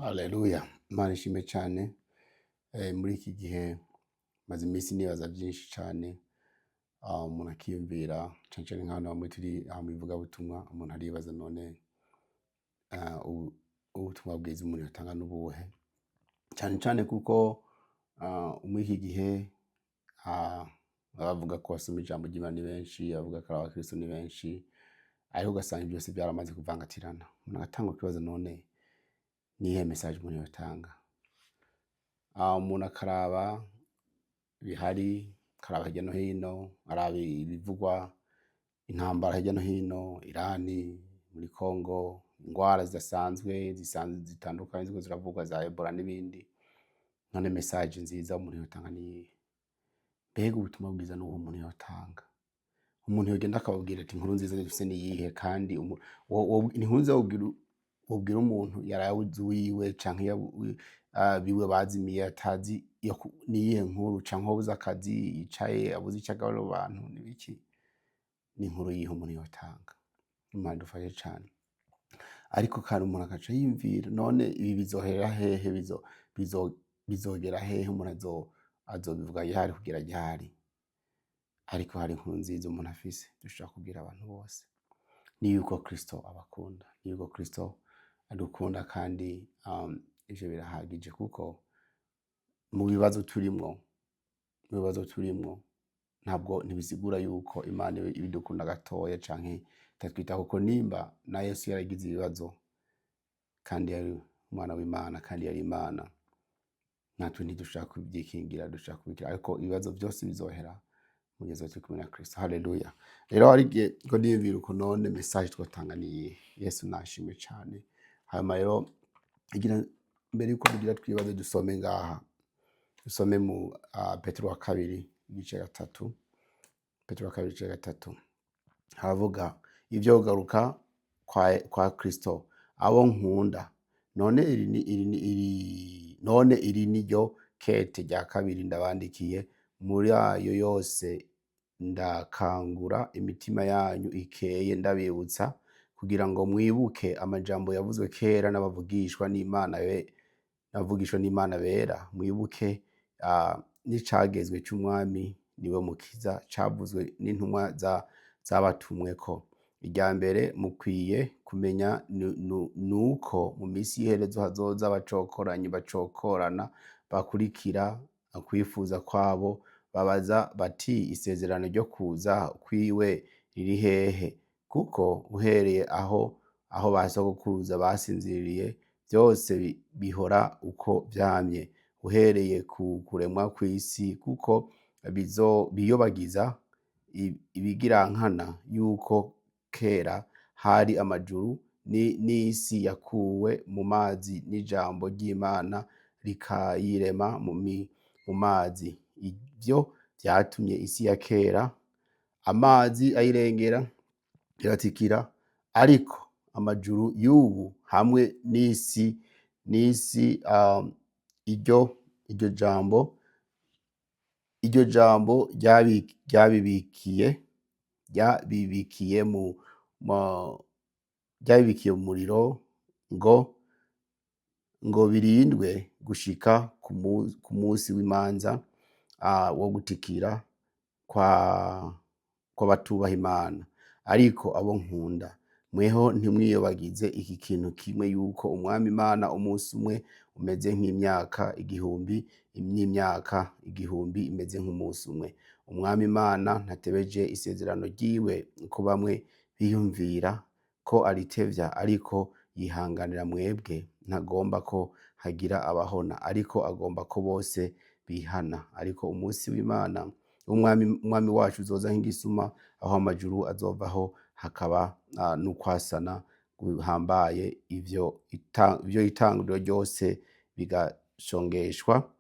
Haleluya, Imana ishimwe cyane. Muri iki gihe maze iminsi nibaza byinshi cyane. Umuntu akiyumvira cane cane nk'abantu bamwe turi aha mu ivugabutumwa, umuntu aribaza none ubutumwa bwiza umuntu yotanga n'ubuhe? Cane cane kuko muri iki gihe abavuga ko basoma ijambo ry'Imana ni benshi, abavuga ko ari abakristo ni benshi, ariko ugasanga byose byaramaze kuvangatirana. Umuntu agatangura kwibaza none niyihe message umuntu yotanga? Umuntu akaraba bihari, akaraba hirya no hino, araba ibivugwa, intambara hirya no hino, Irani, muri Congo, ingwara zidasanzwe zisanzwe zitandukanye ziriko ziravugwa za Ebola n'ibindi. None message nziza umuntu yotanga niyihe? Mbega ubutumwa bwiza nubuhe umuntu yotanga? Umuntu yogenda akababwira ati inkuru nziza dufise niyihe? Kandi ni inkuru nziza wobwira umuntu yaraye abuze uwiwe canke biwe bazimiye, atazi niyihe nkuru, canke wabuze akazi yicaye abuze ico agaburira abantu n'ibiki? Ni inkuru yihe umuntu yotanga? Imana idufashe cane. Ariko kandi umuntu agaca yiyumvira none ibi bizoherera hehe? Bizogera hehe? Umuntu azobivuga ryari kugera ryari? Ariko hari inkuru nziza umuntu afise dushobora kubwira abantu bose, ni yuko Kristo abakunda, ni yuko Kristo adukunda, kandi ivyo birahagije, kuko mu bibazo turimwo ntabwo ntibisigura yuko Imana ibidukunda gatoya canke itatwitaho, kuko nimba na Yesu yaragize ibibazo kandi yari umwana w'Imana kandi yari Imana, natwe ntidushaka kubyikingira, dushaka kubikira. Ariko ibibazo byose bizohera mu gihe turi kumwe na Kristo. Haleluya. Rero hari igihe ngo niyumvira uko none message twotanga ni iyihe? Yesu nashimwe cane. Hanyuma rero igira mbere yuko tugira twibaze, dusome ngaha, dusome mu Petero wa kabiri igice 3. Petero wa kabiri igice 3 haravuga ibyo kugaruka kwa Kristo. Abo nkunda, none iri ni iri ni iri none iri ni ryo kete rya kabiri ndabandikiye. Muri ayo yose ndakangura imitima yanyu ikeye, ndabibutsa kugira ngo mwibuke amajambo yavuzwe kera n'abavugishwa n'Imana bera, mwibuke n'icagezwe c'Umwami niwe Mukiza cavuzwe n'intumwa zabatumweko. Irya mbere mukwiye kumenya nuko mu minsi y'iherezo hazoza abacokoranyi bacokorana, bakurikira kwifuza kwabo, babaza bati: "Isezerano ryo kuza kwiwe riri hehe? Kuko uhereye aho ba sogokuruza basinziriye, byose bihora uko vyamye uhereye ku kuremwa kw'isi." Kuko biyobagiza ibigirankana yuko kera hari amajuru n'isi yakuwe mu mazi n'ijambo ry'Imana, rikayirema mu mazi. Ivyo vyatumye isi ya kera amazi ayirengera iratikira. Ariko amajuru y'ubu hamwe n'isi iryo jambo ryabibikiye mu muriro ngo birindwe gushika ku munsi w'imanza wo gutikira kw'abatubaha Imana. Ariko abo nkunda, mweho ntimwiyobagize iki kintu kimwe, yuko Umwami Imana umunsi umwe umeze nk'imyaka 1000, n'imyaka 1000 imeze nk'umunsi umwe. Umwami Imana ntatebeje isezerano ryiwe ko bamwe biyumvira ko aritevya, ariko yihanganira mwebwe, ntagomba ko hagira abahona, ariko agomba ko bose bihana. Ariko umunsi w'Imana umwami wacu uzoza nk'igisuma, aho amajuru azovaho hakaba n'ukwasana guhambaye, ivyo itanguriro ryose bigashongeshwa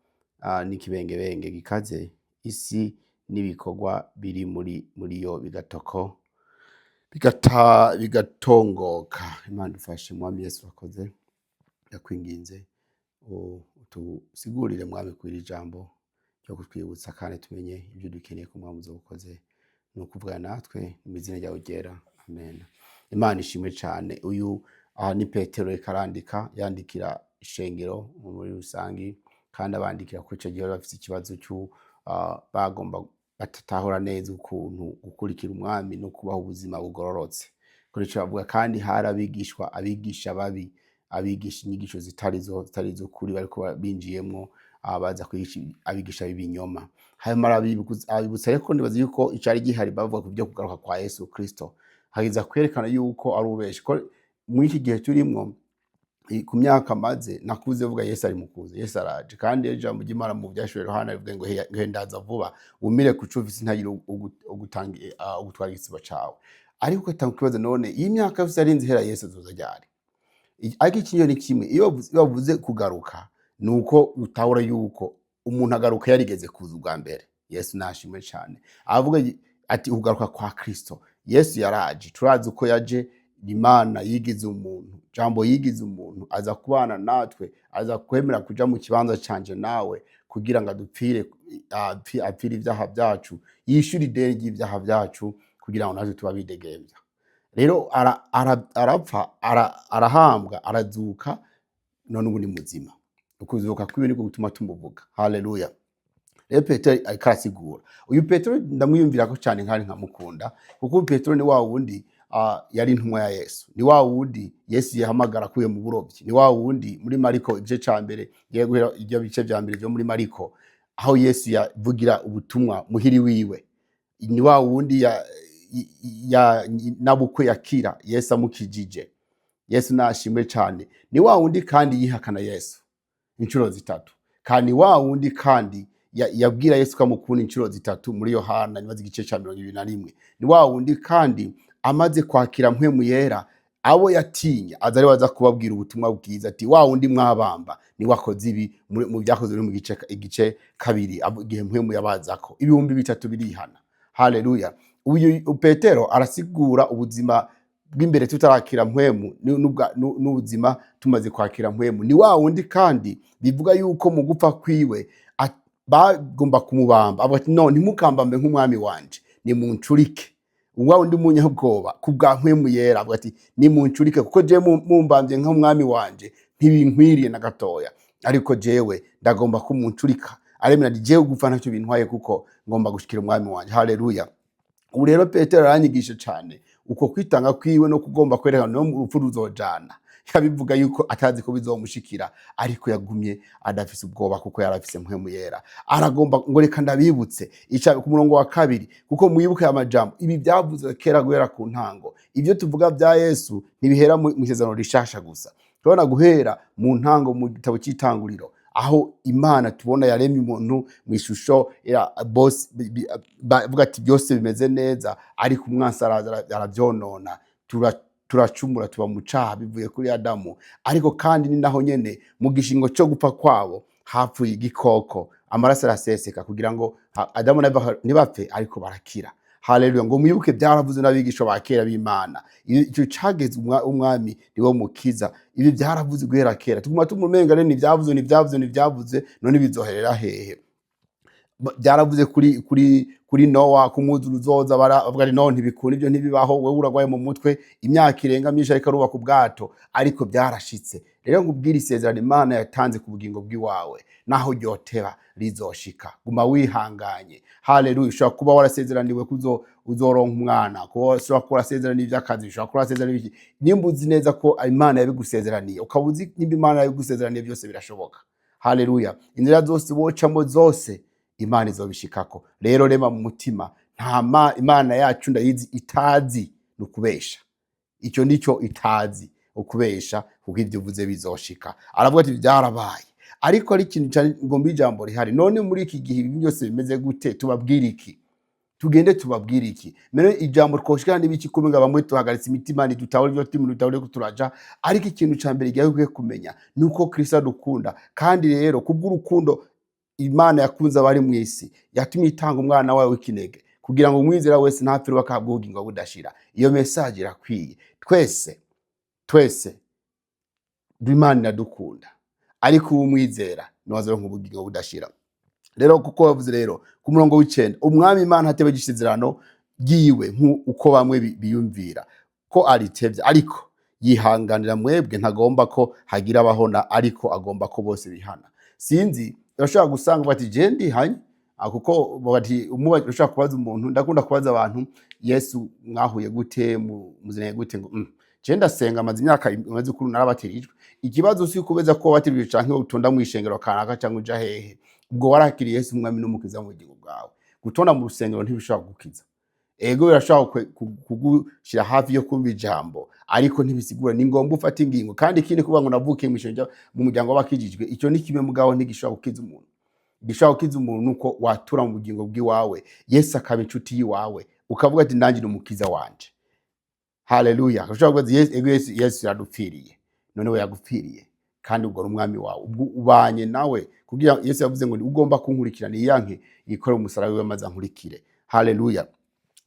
n'ikibengebenge gikaze, isi n'ibikorwa biri muri yo bigatongoka. Imana idufashe. Mwami Yesu, wakoze, ndakwinginze utusigurire, Mwami, kw'iri jambo ryo kutwibutsa, kandi tumenye ibyo dukeneye ko Mwami uzoba ukoze, ni ukuvugana natwe mu izina ryawe ryera, amen. Imana ishimwe cyane. Uyu aha ni Petero reka arandika, yandikira Ishengero muri rusangi, kandi abandikira ko ico gihe bari bafise ikibazo c'u bagomba batatahura neza ukuntu gukurikira Umwami no kubaho ubuzima bugororotse. Kuri ico bavuga kandi hari abigishwa, abigisha babi, abigisha inyigisho zitari zo, zitari iz'ukuri, bariko binjiyemwo baza kwigisha, abigisha b'ibinyoma. Hanyuma arabibutsa, ariko nibaza yuko icari gihari bavuga ku byo kugaruka kwa Yesu Kristo, hageza kwerekana yuko ari ubeshi, ko muri iki gihe turimwo, ku myaka maze nakuze vuga Yesu ari mukuza, Yesu araje. Kandi ijambo ry'Imana mu Vyahishuriwe Yohana rivuga ngo: "He, ndaza vuba, wumire ku co ufise, ntagire ugutanga, ugutwara igisibo cawe." Ariko ugatanga ikibazo: none iyi myaka yose yarinze ihera, Yesu azoza ryari? Ariko ikinyo ni kimwe, iyo bavuze kugaruka, ni uko utahura yuko umuntu agaruka yarigeze kuza ubwa mbere. Yesu nashimwe cyane. Avuga ati ukugaruka kwa Kristo. Yesu yaraje, turazi uko yaje. Imana yigize umuntu, Jambo yigize umuntu, aza kubana natwe, aza kwemera kuja mu kibanza canje nawe kugira ngo adupfire, apfire ibyaha byacu, yishyure ideni ry'ibyaha byacu, kugira ngo natwe tuba bidegemvya. Rero arapfa, arahambwa, arazuka, none ubu ni muzima. Ukuzuka kwiwe niko gutuma tumuvuga. Haleluya! Rero Petero ariko arasigura. Uyu Petero ndamwiyumvirako cyane kandi nkamukunda, kuko Petero ni wa wundi yari intumwa ya Yesu, ni wa wundi Yesu yahamagara akuye mu burobyi, ni wa wundi muri Mariko igice ca mbere, ngiye guhera ibyo bice vya mbere vyo muri Mariko, aho Yesu yavugira ubutumwa muhiri wiwe, ni wa wundi ya nabukwe yakira Yesu amukijije. Yesu nashimwe cyane. Ni wa wundi kandi yihakana Yesu inshuro zitatu, kandi ni wa wundi kandi yabwira Yesu ko amukunda inshuro zitatu muri Yohana, nibaza igice ca 21. Ni wa wundi kandi amaze kwakira Mpwemu Yera, abo yatinya aza ari baza kubabwira ubutumwa bwiza, ati: "Wa wundi mwabamba ni wakoze ibi." Mu Byakozwe mu igice 2, igihe Mpwemu yabazako, 3000 birihana. Haleluya! Uyu Petero arasigura ubuzima bw'imbere tutarakira Mpwemu n'ubuzima tumaze kwakira Mpwemu. Ni wa wundi kandi bivuga yuko mu gupfa kwiwe bagomba kumubamba, avuga ati: "No, ntimukambambe nk'Umwami wanje, nimuncurike." Wa wundi munyabwoba ku bwa Mpwemu Yera avuga ati: "Nimuncurike, kuko jewe mumbambye nk'Umwami wanje ntibinkwiriye na gatoya, ariko jewe ndagomba ko muncurika." Aremera ati: "Jewe gupfa ntacyo bintwaye, kuko ngomba gushikira Umwami wanje." Haleluya! Ubu rero Petero aranyigisha cyane uko kwitanga kwiwe no kugomba kwerekana no mu rupfu ruzojana. Yabivuga yuko atazi ko bizomushikira, ariko yagumye adafise ubwoba kuko yari afise Mpwemu Yera. Aragomba ngo: "Reka ndabibutse." Ica ku murongo wa 2: "Kuko mwibuke aya majambo, ibi byavuzwe kera guhera ku ntango." Ibyo tuvuga bya Yesu ntibihera mu Isezerano Rishasha gusa. Turabona guhera mu ntango, mu gitabo cy'Itanguriro, aho Imana tubona yaremye umuntu mu ishusho ya bose, bavuga ati byose bimeze neza, ariko umwansi araza arabyonona, turacumura, tuba mu caha bivuye kuri Adamu. Ariko kandi ni naho nyene mu gishingo cyo gupfa kwabo hapfuye igikoko, amaraso araseseka kugira ngo Adamu na Eva ntibapfe, ariko barakira. Haleluya! Ngo: "Mwibuke byaravuze n'abigisha ba kera b'Imana." Icyo cageze Umwami niwo mukiza. Ibi byaravuze guhera kera, tuguma tumumenga rero ntivyavuze, ntivyavuze, ntivyavuze, none bizoherera hehe? Byaravuze kuri Nowa ko umwuzure uzoza, bavuga ati: "No, ntibikunda, ibyo ntibibaho, wewe uragwaye mu mutwe." Imyaka irenga myinshi ariko arubaka ubwato, ariko byarashitse. Rero nkubwire, isezerano Imana yatanze ku bugingo bw'iwawe, naho ryoteba, rizoshika. Guma wihanganye. Haleluya! Ushobora kuba warasezeraniwe kuzo uzoronka umwana, kuba ushobora kuba warasezeraniye iby'akazi, ushobora kuba warasezeraniye iki. Nimba uzi neza ko Imana yabigusezeraniye, ukaba uzi nimba Imana yabigusezeraniye, byose birashoboka. Haleluya! Inzira zose wocamo zose, Imana izobishikako. Rero rema mu mutima, nta Imana yacu ndayizi itazi ni ukubesha, icyo nicyo itazi ukubesha, kuko ibyo uvuze bizoshika. Aravuga ati byarabaye, ariko ari ikintu cyane ngomba ijambo rihari. None muri iki gihe ibi byose bimeze gute? Tubabwire iki? Tugende tubabwire iki? Mbere ijambo twoshikana n'ibiki? Kumenga bamwe tuhagaritse imitima, ntidutahura ibyo turimo, dutahura ko turaja. Ariko ikintu ca mbere igihe ukwiye kumenya ni uko Kristo adukunda. Kandi rero kubw'urukundo Imana yakunze abari mu isi, yatumye itanga umwana wawe w'ikinege, kugira ngo umwizera wese ntapfire, bakahabwa ubugingo budashira. Iyo message irakwiye twese. Twese Imana iradukunda, ariko uwo umwizera niwe azoronka ubugingo budashira. Rero kuko bavuze rero ku murongo w'9: "Umwami Imana hatebe isezerano ryiwe, nk'uko bamwe biyumvira ko aritevye, ariko Yihanganira mwebwe, ntagomba ko hagira abahona, ariko agomba ko bose bihana. Sinzi, urashobora gusanga bati: "Je ndihanye." Kuko bati ushobora kubaza umuntu, ndakunda kubaza abantu: "Yesu mwahuye gute? Muziranye gute?" Ngo: "Je ndasenga, amaze imyaka imaze ukuru narabatirijwe." Ikibazo si ukubeza ko wabatirijwe canke utonda mu ishengero kanaka canke uja hehe. Ubwo warakiriye Yesu umwami n'umukiza mu bugingo bwawe. Gutonda mu rusengero ntibishobora kugukiza. Ego, birashobora kugushira hafi yo kumva ijambo, ariko ntibisigura. Ni ngombwa ufata ingingo. Kandi ikindi, kuvuga ngo navukiye mu ishengero, mu muryango w'abakijijwe, icyo ni kimwe, mugabo ntigishobora gukiza umuntu. Gishobora gukiza umuntu nuko watura mu bugingo bw'iwawe, Yesu akaba inshuti y'iwawe, ukavuga ati: "Nanjye ni umukiza wanje." Haleluya! Ushobora kubaza Yesu: "Ego, Yesu yaradupfiriye." None we yagupfiriye, kandi ubwo ari umwami wawe, ubwo ubanye nawe. Kugira Yesu yavuze ngo: "Ugomba kunkurikira niyanke, yikore umusaraba wiwe, maze ankurikire." Haleluya!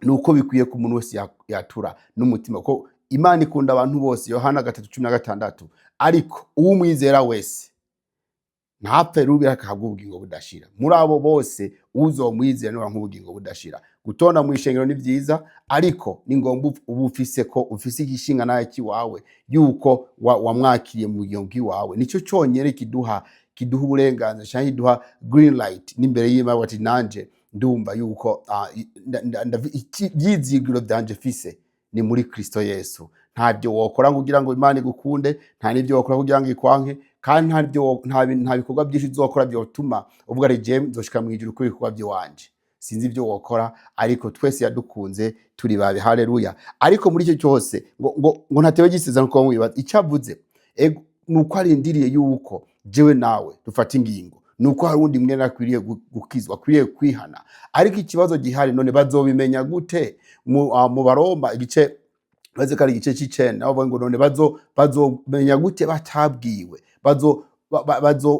Nuko bikwiye ko umuntu wese yatura n'umutima, ko Imana ikunda abantu bose. Yohana 3:16: "Ariko uwumwizera wese ntapfe rubi, akahabwa ubugingo budashira." Muri abo bose, uzomwizera niwe nk'ubugingo budashira. Gutonda mu ishengero ni byiza, ariko ni ngombwa uba ufise ko ufise igishinga nawe kiwawe yuko wamwakiriye mu bugingo bw'iwawe. Nicyo cyonyine kiduha uburenganzira cyangwa kiduha green light n'imbere y'Imana, ati: "Nanje ndumva yuko ibyizigiro byanje fise ni muri Kristo Yesu." Ntabyo wokora ngo kugira ngo Imana igukunde, nta n'ibyo wokora kugira ngo ikwanke, kandi nta bikorwa byinshi uzokora byotuma uvuga ati: "Jewe nzoshika mu ijuru kuri ibikorwa by'iwanje." Sinzi ibyo wokora, ariko twese yadukunze turi babi. Haleluya! Ariko muri icyo cyose ngo ntatewe gisezerano ko mwibaza icyo avuze. Ego, nuko arindiriye yuko jewe nawe dufata ingingo, nuko hari uwundi mwene akwiriye gukizwa, akwiriye kwihana. Ariko ikibazo gihari: none bazobimenya gute? Mu Baroma igice, baze ko ari igice c'icenda, bavuga ngo: "None bazomenya gute batabwiwe?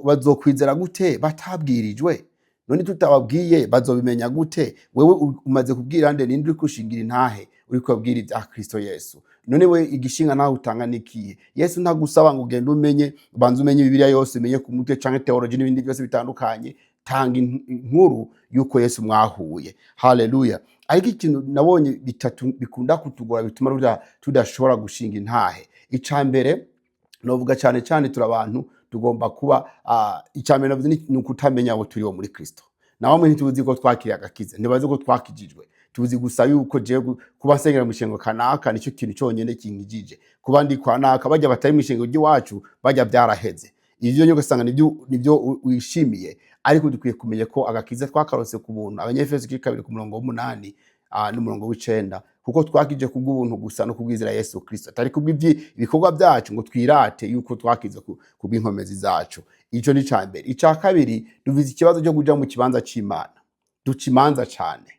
Bazokwizera gute batabwirijwe? None tutababwiye bazobimenya gute?" Wewe umaze kubwira nde? Ninde uri kushingira intahe uri kubabwira ibya Kristo Yesu? None we igishinga nawe utanga nikiye? Yesu ntagusaba ngo ugende umenye, ubanze umenye Bibiliya yose, umenye ku mutwe, canke theology n'ibindi byose bitandukanye. Tanga inkuru yuko Yesu mwahuye. Haleluya! Ariko ikintu nabonye bitatu bikunda kutugora bituma tudashobora gushinga intahe. Ica mbere novuga cyane cyane, turi abantu tugomba kuba icya mbere navuze ni ukutamenya abo turiho muri Kristo. Na bamwe ntituzi ko twakiriye agakiza, ntibazi ko twakijijwe. Tuzi gusa yuko jewe kuba nsengera mu ishengo kanaka nicyo kintu cyonyine kinkijije, kuba ndi kwa naka, bajya batari mu ishengo ry'iwacu bajya byaraheze. Ivyo nyine ugasanga nibyo wishimiye. Ariko dukwiye kumenya ko agakiza twakarose ku buntu. Abanyefeso igice 2 ku murongo w'8 n'umurongo w'9: "Kuko twakije kubw'ubuntu gusa no kubwizera Yesu Kristo, atari kubw'ibikorwa byacu ngo twirate yuko twakize kubw'inkomezi zacu." Ico ni ica mbere. Ica kabiri, dufise ikibazo cyo kuja mu kibanza c'Imana, duca imanza cane.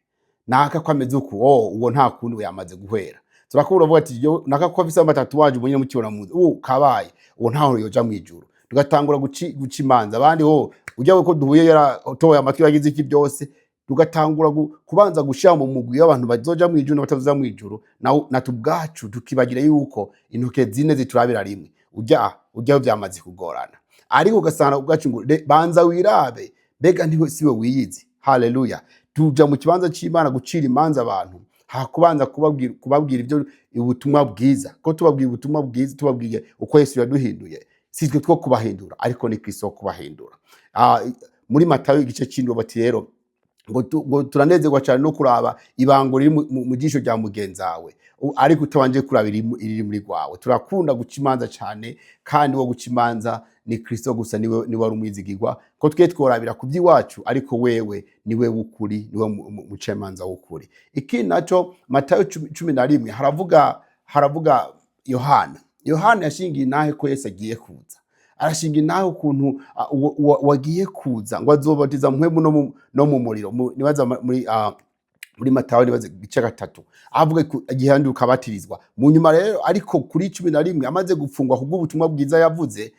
Naka ko ameze uku, oh, uwo nta kundi, we yamaze guhera. Turakubura uvuga ati: "Yo, naka ko afise ama tatouage, ubonye mukibona mu kabaye, uwo ntaho yoja mwijuru." Tugatangura guca imanza abandi. Ho ujya ko duhuye yaratoye amatwi, yagize iki byose, tugatangura kubanza gushira mu mugwi w'abantu bazoja mwijuru n'abatazoja mwijuru, na ubwacu tukibagira yuko intoke zine ziturabira rimwe. Ujya byamaze kugorana, ariko ugasanga ubwacu ngo: "Banza wirabe, mbega ntiwe siwe wiyizi?" Haleluya! Tuja mu kibanza c'Imana gucira imanza abantu, hakubanza kubabwira ibyo ubutumwa bwiza. Ko tubabwira ubutumwa bwiza, tubabwiye uko Yesu yaduhinduye. Si twe two kubahindura, ariko ni Kristo wo kubahindura. Muri Matayo igice c'indwi bati rero ngo turanezerwa cyane no kuraba ibango riri mu jisho rya mugenzawe, ariko utabanje kuraba iriri muri rwawe. Turakunda guca imanza cyane, kandi wo guca imanza ni Kristo gusa, niwe wari umwizigirwa. Ko twe tworabira ku by'iwacu, ariko wewe niwe w'ukuri, niwe mucamanza w'ukuri. Ikindi naco, Matayo 11 haravuga Yohana. Yohana yashingiye intahe ko Yesu agiye kuza. Arashinga intahe ukuntu wagiye kuza ngo azobatiza mpwemu no mu muriro. Nibaza muri Matayo, nibaza igice 3, avuga ko igihe ukabatirizwa mu nyuma rero. Ariko kuri 11, amaze gufungwa kubw'ubutumwa bwiza yavuze,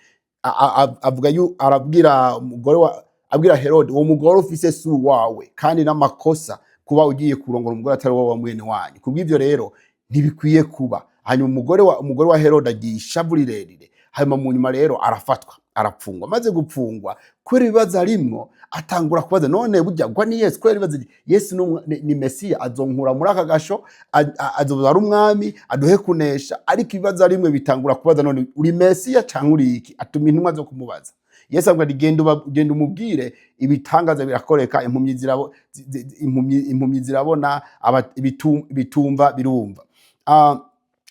avuga arabwira umugore wa, abwira Herode: "Uwo mugore ufise si uwawe, kandi n'amakosa kuba ugiye kurongora umugore atari wowe wa mwene wanyu. Kubw'ivyo rero ntibikwiye kuba." Hanyuma umugore wa Herode agiye ishavu rirerire. Hanyuma mu nyuma rero arafatwa. Arapfungwa. Amaze gupfungwa, kubera ibibazo arimwo, atangura kubaza: none burya gwa ni Yesu? Kubera ibibazo, Yesu ni Mesiya, azonkura muri aka gasho, azoza ari umwami, aduhe kunesha. Ariko ibibazo arimwe, bitangura kubaza: none uri Mesiya canke uri iki? Atuma intumwa zo kumubaza. Yesu avuga ati: Genda umubwire, ibitangaza birakoreka, impumyi zirabona, ibitumva birumva."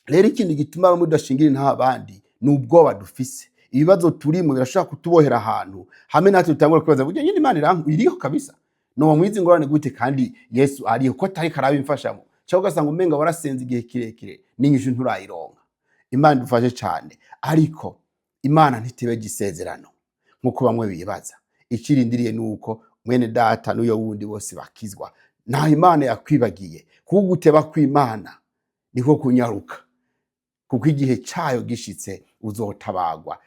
Rero ikintu gituma bamwe tudashingira intahe abandi ni ubwoba dufise. Ibibazo turimo birashobora kutubohera ahantu hamwe, natwe dutangura kwibaza: burya nyine Imana iriho kabisa? Noba mwizi ingorane gute kandi Yesu ariho, ko atari karabimfashamo? Cyangwa ugasanga umenga warasenze igihe kirekire n'inyishu nturayironka. Imana idufashe cyane. Ariko Imana ntitebeje isezerano nk'uko bamwe bibaza. Ikirindiriye ni uko mwene data n'uyo wundi bose bakizwa. Ntaho Imana yakwibagiye, kuko guteba kw'Imana niko kunyaruka, kuko igihe cyayo gishitse uzotabagwa.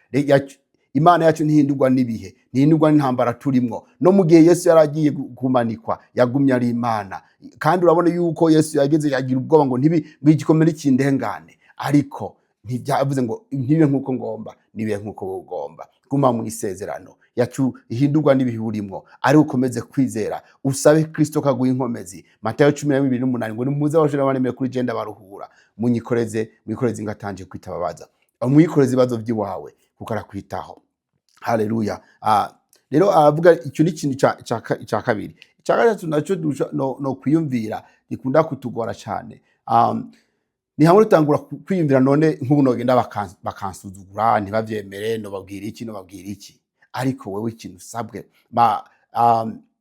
Imana yacu ntihindurwa n'ibihe, ntihindurwa n'intambara turimwo. No mu gihe Yesu yari agiye kumanikwa, yagumye ari Imana. Kandi urabona yuko Yesu yageze yagira ubwoba ngo ntibi ngo igikomere kindengane, ariko ntibyavuze ngo ntibe nk'uko ngomba, nibe nk'uko wowe ugomba. Guma mu isezerano yacu ihindurwa n'ibihe urimwo, ariko ukomeze kwizera, usabe Kristo kaguha inkomezi. Matayo 12:8 ngo: "Nimuze abashira banemeye kuri jenda baruhura, munyikoreze, mwikoreze ingatanje kwitababaza." Umwikoreze ibibazo by'iwawe, kuko arakwitaho. Haleluya. Rero aravuga, icyo ni ikintu ca kabiri. Icya gatatu nacyo no kwiyumvira gikunda kutugora cyane, ni hamwe dutangura kwiyumvira: none nk'ubu nogenda bakansuzugura, ntibavyemere, nobabwira iki, nobabwira iki? Ariko wewe ikintu usabwe,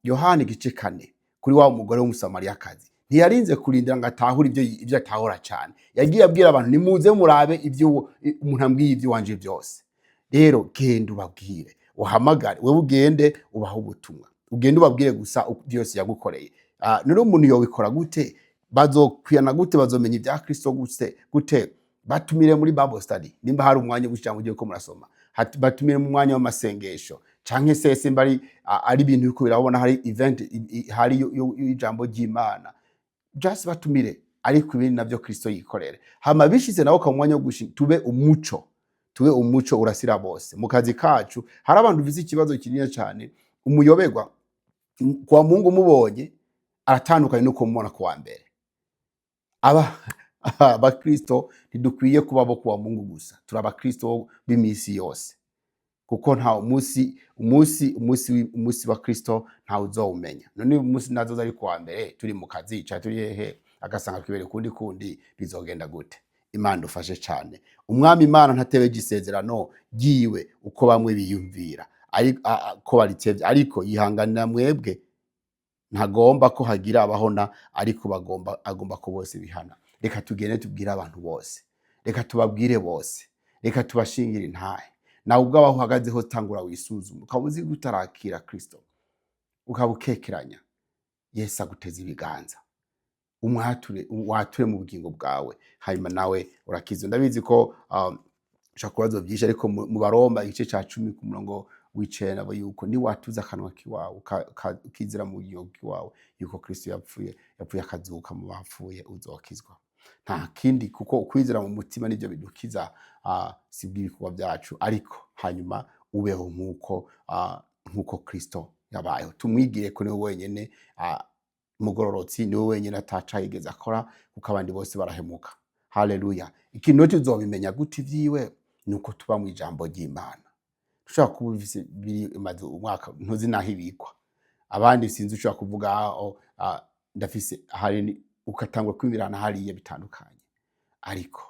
Yohana igice 4, kuri wa mugore w'Umusamariyakazi, ntiyarinze kurindira ngo atahure ibyo atahura cyane. Yagiye abwira abantu: "Nimuze murabe ibyo umuntu ambwiye iby'iwanje byose." Rero genda ubabwire, uhamagare, wewe ugende ubahe ubutumwa, ugende ubabwire gusa byose yagukoreye. None umuntu yobikora gute? Bazokwiyana gute? Bazomenya ibya Kristo gute? Gute? Batumire muri Bible study, nimba hari umwanya w'ijambo ugiye ko murasoma. Batumire mu mwanya w'amasengesho, canke se simba ari ibintu biriko birabona, hari event hari y'ijambo ry'Imana, just batumire. Ariko ibindi navyo Kristo yikorere. Hama bishize nawe ukaba umwanya wo tube umuco, tube umuco urasira bose mu kazi kacu. Hari abantu bafise ikibazo kinini cyane, umuyoberwa kwa Mungu umubonye aratandukanye nuko mubona kuwa mbere. Aba abakristo ntidukwiye kuba bo kuwa Mungu gusa, turi abakristo b'imisi yose, kuko nta umunsi wa Kristo ntawe uzowumenya. None umunsi nazoza ari kuwa mbere, turi mu kazi cyangwa turi hehe, agasanga twibere kundi, bizogenda gute? Imana ufashe cyane. Umwami Imana ntatebeje isezerano ryiwe uko bamwe biyumvira ko baritevye, ariko yihanganira mwebwe, ntagomba ko hagira abahona, ariko agomba ko bose bihana. Reka tugende tubwire abantu bose, reka tubabwire bose, reka tubashingire intahe. Nawe ubwo aho uhagazeho, tangura wisuzume. Ukaba uzi ko utarakira Kristo, ukaba ukekeranya, Yesu aguteza ibiganza, umwature, wature mu bugingo bwawe, hanyuma nawe urakiza. Ndabizi ko ushobora kubazo byinshi, ariko mu Baroma igice ca 10 ku murongo w'icenda abo yuko niwatuza akanwa kiwawe, ukizera mu bugingo bw'iwawe yuko Kristo yapfuye akazuka mu bapfuye, uzokizwa. Nta kindi, kuko ukwizera mu mutima nibyo bidukiza, si bw'ibikorwa byacu. Ariko hanyuma ubeho nk'uko Kristo yabayeho. Tumwigire ko niwe wenyene mugororotsi, niwe wenyine ataca yigeze akora, kuko abandi bose barahemuka. Haleluya. Ikintu tuzobimenya gute ivyiwe? Ni uko tuba mu ijambo ry'Imana. Ushobora kuba ufise biri imaze umwaka, ntuzi naho ibikwa. Abandi sinzi, ushobora kuvuga: "Oh, ndafise hari ukatangura kwibirana hariya bitandukanye." Ariko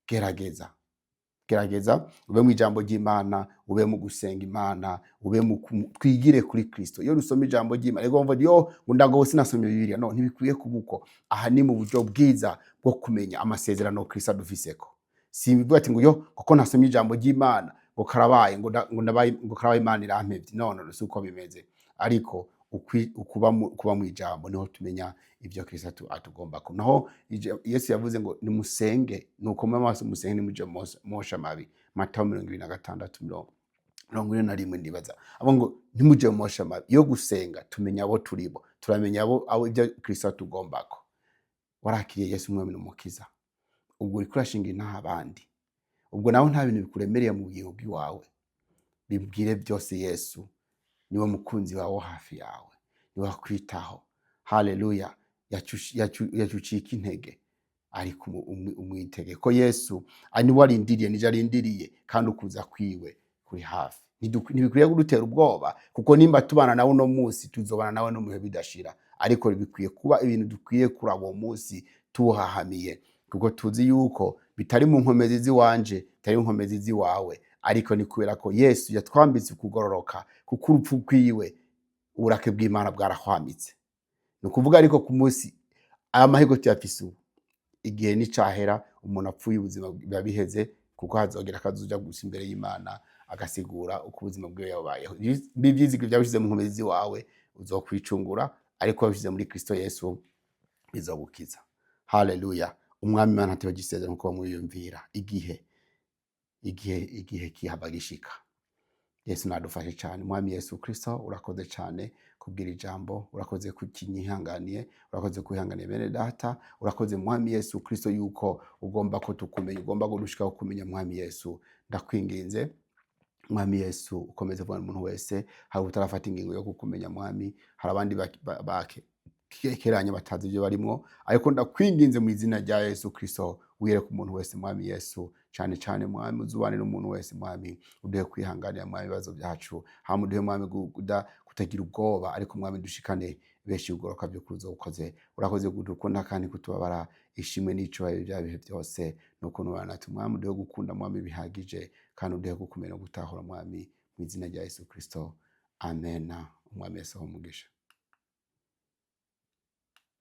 gerageza, gerageza ube mu ijambo ry'Imana, ube mu gusenga Imana, ube mu twigire kuri Kristo. Iyo dusoma ijambo ry'Imana, rego mvuga yo ngo ndago sinasomye Bibiliya, no ntibikwiye kuba uko. Aha ni mu buryo bwiza bwo kumenya amasezerano Kristo adufiseko. Si bivuga ati ngo yo kuko nasomye ijambo ry'Imana ngo karabaye, ngo ndabaye, ngo karabaye, Imana irampevye. No, no, si uko bimeze. Ariko kuba mu ijambo niho tumenya ibyo Kristo atugombako. Naho Yesu yavuze ngo nimusenge, nuko mube maso musenge, nimuje mosha mabi. Matayo 26, 41 ndibaza. Abo ngo ntimuje mosha mabi. Iyo gusenga tumenya abo turibo, turamenya abo ibyo Kristo atugombako. Warakiriye Yesu Umwami n'Umukiza, ubwo uriko urashinga intaha abandi, ubwo nawe nta bintu bikuremereye mu bugingo bw'iwawe. Bibwire byose Yesu, niwe mukunzi wawe wo hafi yawe, niwe akwitaho. Haleluya! Yacucika intege, ariko umwitege ko Yesu niwe arindiriye, nije arindiriye, kandi ukuza kwiwe kuri hafi. Ntibikwiye kudutera ubwoba, kuko nimba tubana nawe uno munsi, tuzobana nawe no mu bihe bidashira. Ariko bikwiye kuba ibintu dukwiye kuraba uwo munsi tuwuhahamiye, kuko tuzi yuko bitari mu nkomezi z'iwanje, bitari mu nkomezi z'iwawe, ariko ni kubera ko Yesu yatwambitse ukugororoka, kuko urupfu rwiwe uburake bw'Imana bwarahwamitse. Ni ukuvuga ariko ku munsi aya mahirwe tuyafise ubu, igihe nicahera umuntu apfuye, ubuzima biba biheze, kuko hazogera akazoja gusa imbere y'Imana agasigura uko ubuzima bwiwe yabayeho. Ivyizigiro vyawe ubishize mu nkomezi ziwawe, uzokwicungura, ariko wabishize muri Kristo Yesu bizogukiza. Haleluya! Umwami Imana ntatebagisezera nkuko bamwiyumvira. Igihe kihava gishika. Yesu nadufashe cyane. Mwami Yesu Kristo, urakoze cyane kubwira ijambo, urakoze kukinyihanganiye, urakoze kwihanganiye bene data, urakoze Mwami Yesu Kristo yuko ugomba ko tukumenya, ugomba kudushikaho kumenya. Mwami Yesu, ndakwinginze Mwami Yesu, ukomeze kubona umuntu wese. Hari utarafata ingingo yo kukumenya Mwami, hari abandi bakekeranya batazi ibyo barimwo, ariko ndakwinginze mu izina rya Yesu Kristo, wiyereke umuntu wese Mwami Yesu, cyane cyane Mwami uzubane n'umuntu wese Mwami, uduhe kwihanganira Mwami ibibazo byacu, hama uduhe Mwami kutagira ubwoba, ariko Mwami dushikane benshi ugoroka byo kuza ukoze. Urakoze kudukunda kandi kutubabara. Ishimwe n'icubahiro bya bihe byose nuko nubana natwe Mwami. Uduhe gukunda Mwami bihagije, kandi uduhe gukumira no gutahura Mwami, mu izina rya Yesu Kristo, amena. Umwami Yesu ahe umugisha.